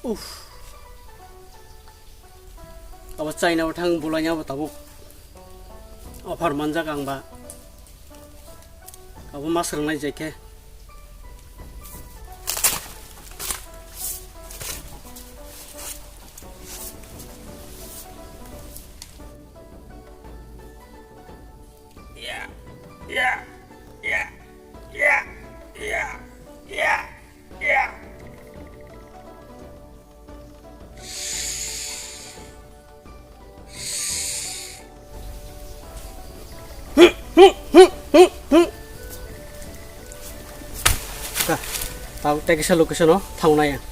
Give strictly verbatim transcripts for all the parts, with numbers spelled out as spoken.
Uff. Abo chaina bo thang bulaina bo tabuk. Offer manjak ang ba. Abo mas rwngnai jai khe. Tabuk tei kisa location o thangnai ang.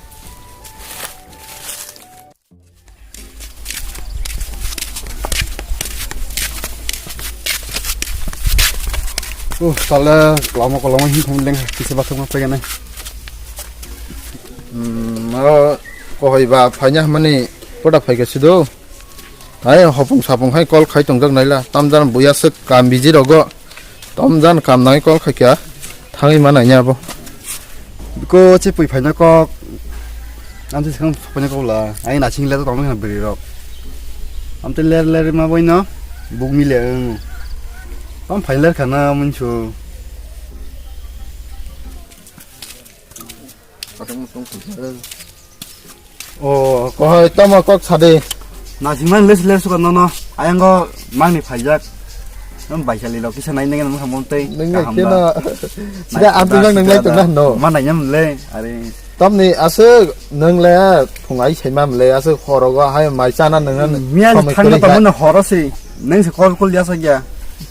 Uh, tala lama koloma hin thang leng kisa bathang ma pegana. Hmm, ma kohoi ba phanya mani poda phai ka sido. Hai hopung sapung hai call khai tongjak naila. Tamjan buya se kam busy rogo. Tamjan kam nai call khai kya. Thangwi ma nai nya bo. Ko che pui phaina kok. Am che sekhang phaina kok la. Ai na ching le to tong na bri rok. Am te ler ler ma boi no. Buk mi le. Am phai ler khana mun chu. O, kohoi tamo kok sadi. Nasimang les les suka nono. Ayango mangni phaijak. Nom baisali lo kisa nai nengin nang hamon tei. Nengin kaham kena. Ba. Sida nai antung nang nang nai tung nang no. Mana nyam le. Are. Tamni asuk nang le phungai saimam le asuk horogo hai mai chana nang nang. Miya samai thangna kori hai. Tamu na horo si. Nang se kol kol ya sa ya.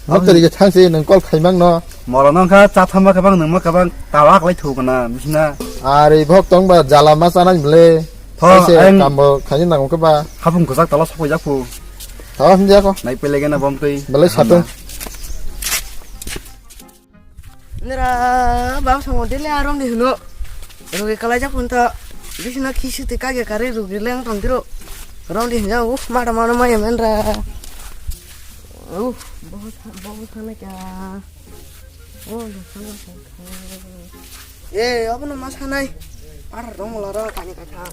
Nok tari ke thang si nang kol khaimang no. Moro nang kha cha thama kabang nang ma kabang tawak lai thu kana bisna. Are bhok tong ba jala ma chana le. Tho, kaise ang kambo khaini nango khe ba. Hapung kwchak tala sokoi jak phu. Tala hwnjak ko. Nai pele gena bom twi. Belai satung. Nira bab songo dele arom di hino. Rugi kalai jak pun tho. Bisina khisi twi kage kare rugi leng tong tiro. Rom di hwnjak uf mada mano maya menra. Uf, bahut bahut hana kya. Oh, nokha nokha. Eh, abono ma sanai. Ar rong la ro kani kaitha.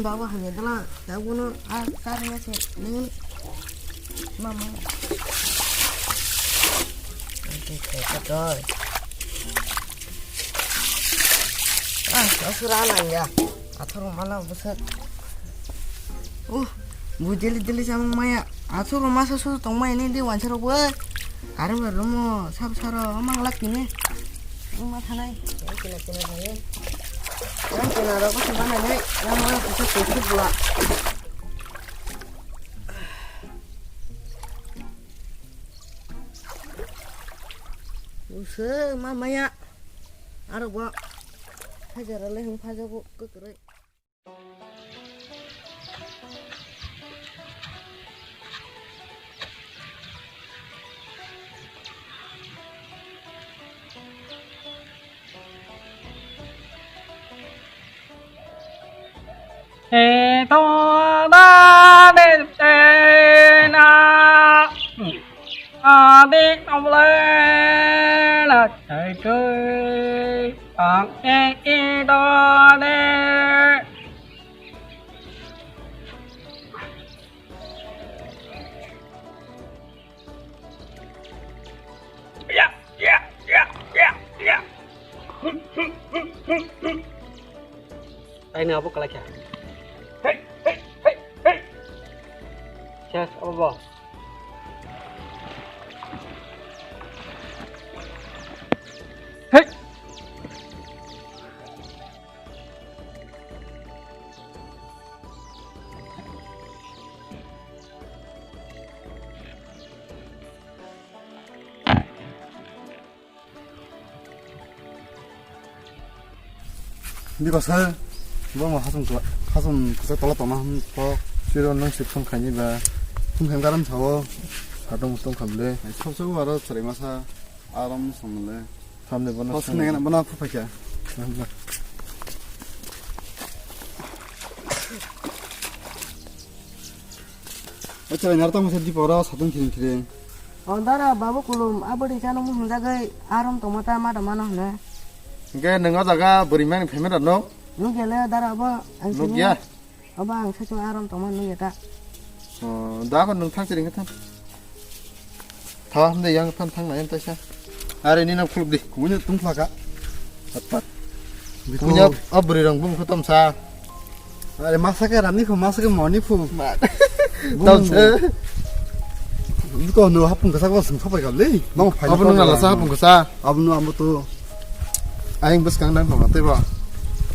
Baba hamya dala, tabuno a karya se nini mama. Oke, oke, oke. Ah, asura nangya. Athoro mala busa. Oh, bu jeli jeli samung maya. Asuro masa suru tong maya ni di wansaro bu. Kare ba romo sab saro mang lak ni. Ang ma thanai. Ang kena kena thanai. Ang kena ro ko simpan nai. Ang ma kusa kusa bula. Usa ma maya. Aro bo. Hajar le hung phaja bo kekre. Ê, to, da, de, de, na. A, de, to, le, la, chai, chai. Ang, e, i, do, de. Taini abo kalai kha. Hei, hei, hei, hei. Ses, abo bo. Hei. Biko sir, bo mo hasum kla-, hasum kwchak tola tongma hwn kok. Siro nung si phone khaini ba. Phone khaini garam sao. Satung mutung khamle. Sok sok aro chwrai masa aram samle. Samne bono Hos samne. Nengana bono phu phaikha. Acha, nar tamo se di pora satung kiring kiring. O dara babu kulum, abadi chano mu hwnjagwi arom tongma ta ma da mano hwnwi. Hwnkhe nwng o jaga bwrwi mani phaimani rano? Nukya le dara abo ang sini. Nukya? Abo ang sachung arom tongma nukya ta. O, da ko nwng thang chiring khe thang. Thawa hamde yang phan thang nai taisa. Are ni nam khuluk di. Kubunya tung phlaka. Pat pat. Kubunya abri rang bum khatam sa. Are masa ke rani phu, masa ke moni phu. Bum tam bum. Sa. Iko no hapung kasa ko sung sapai kable. Nang phai. Abo no nala sa hapung kasa. Abo no ambo to. Ayang bwskang nang thangna tei ba.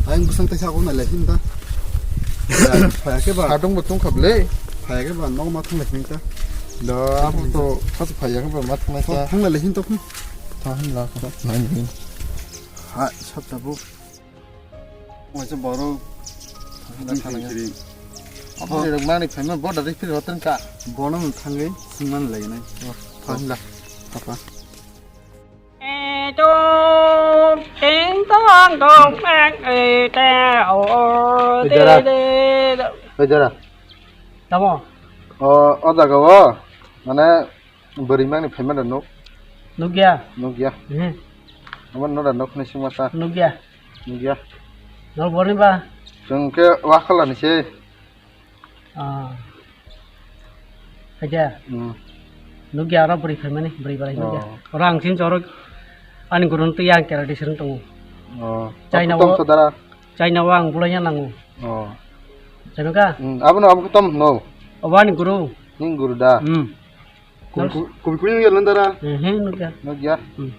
Ayang bwskang tei sa ko nai lai hinta. Phai ke ba. Adong bo tong khable. Phai ke ba nok ma thang lai hinta. Da abo to khas phai ya ke ba ma thang lai sa. Thang lai hinta. Thang la ko. Nai ni. Ha sab ta bo. Mo se boro. Thang la thang ya. Abo rok mani phai ma bo da ri phir hoten ka. Bono thang ge singman lai nai. Thang la. Apa. Oi, jara. Oi, jara. Tamo? O, o jaga o, mane, bwrwi mani phaima da nuk? Nukya. Nukya. Mhm. Amo no da nuk ni sima sa. Nukya. Nukya. No borni ba? Chwng khe wakhala ni se. Ah. Haja. Hmm. Nukya aro bwrwi phaimani, bwrwi barai nukya. Oh. Oro ang sin choro ani gurung twi ang kera disrung tongo. Oh. China tong o, sodara. China o ang bulai ya nango. Oh. Chano ka? Hmm. Abo no abo tom no. Obo ani guru. Ning guru da. Hmm. Kubi kubi nukya nandara. Eh, eh, nukya. Nukya. Hmm.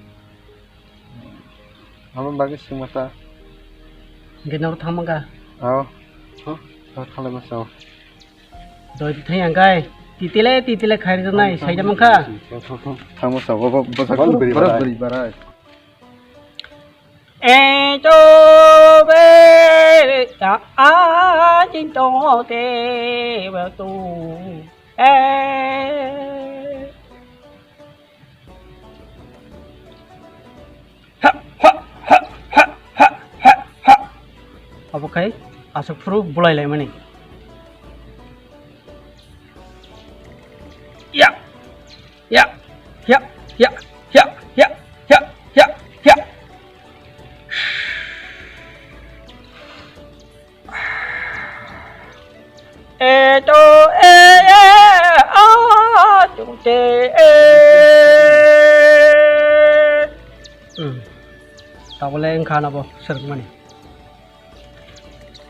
Amo bagwi swngma ta. Hwnkhe noro thangma kha? Ao. Ho? Noro thanglai masa o. Doi thai ang kai. Titile, titile khairoknai, saida mankha. Thangma sa o, bo, bo, bo, bwrwi barai. E, to, be, a, a, jin, to, te, ba, tu, e. Ha, ha, ha. Abo khai aswk phuru bulai laimani. Ya. Ya. Ya. Ya. Ya. Ya. Ya. Ya. Ya. E, to, e, e, a, to, te, e. Hmm. Tabole wngkha nabo swrwngmani.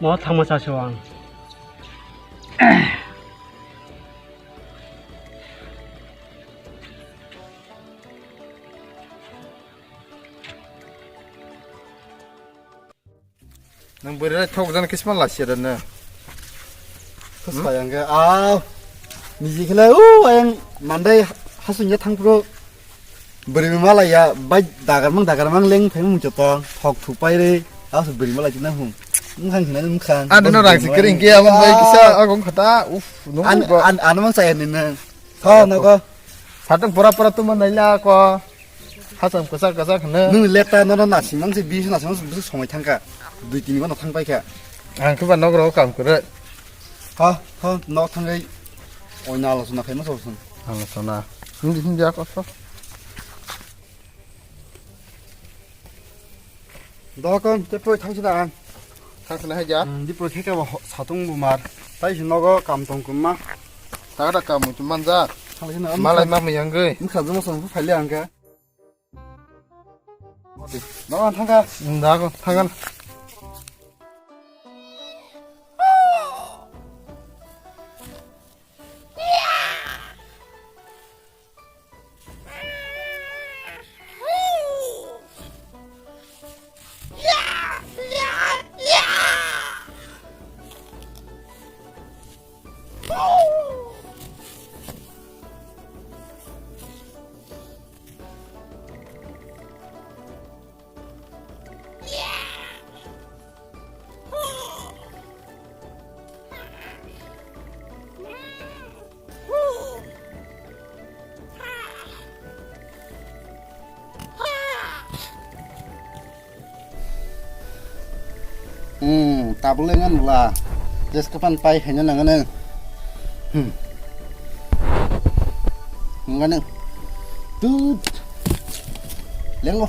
Mo thangma chasio ang. Nang bwrwi rai thok jani kisma lasia da na. Khosai ang khe, aw. Niji khe lai, u, ayang mandai hasung ya thang phuru. Bwrwi ma lai ya, bai dagar mang, dagar mang leng phai mung chotong, thok thu pai re, aw su bwrwi ma lai china hung. Mkhang khna mkhang. Ani no rang si kering ke, abang bai kisa, agong khata, uf, nung an, ba. An, an mang saya ni na. Tho, nogo. Satung pura pura tuma naila ko. Hacham kwchak kwchak hwno. Nung leta nono nasimang se bis nasimang se bis somai thangkha. Dui tini mano thang paikha. Ang khe ba nok rok kam kwrwi. Tho, tho, nok thangwi. Oina alochona khaima sabo chwng. Alochona. Hindi, hindi ako so. Dokon, te poi thangsi da ang. Thangsi na haja? Hmm, di poi khe kebo ho-, satung bumar. Tai si nogo kam tong kumma. Ta da kam muchung manja. Thangsi na. Malai ma miyang goi. Mkha juma song phaile ang khe. Nogo thangka. Hmm, dago, thangka. Hmm, tabuk le ngan bla. Jeskapan pai khaina nangano. Hmm. Ngano. Tut. Lengo.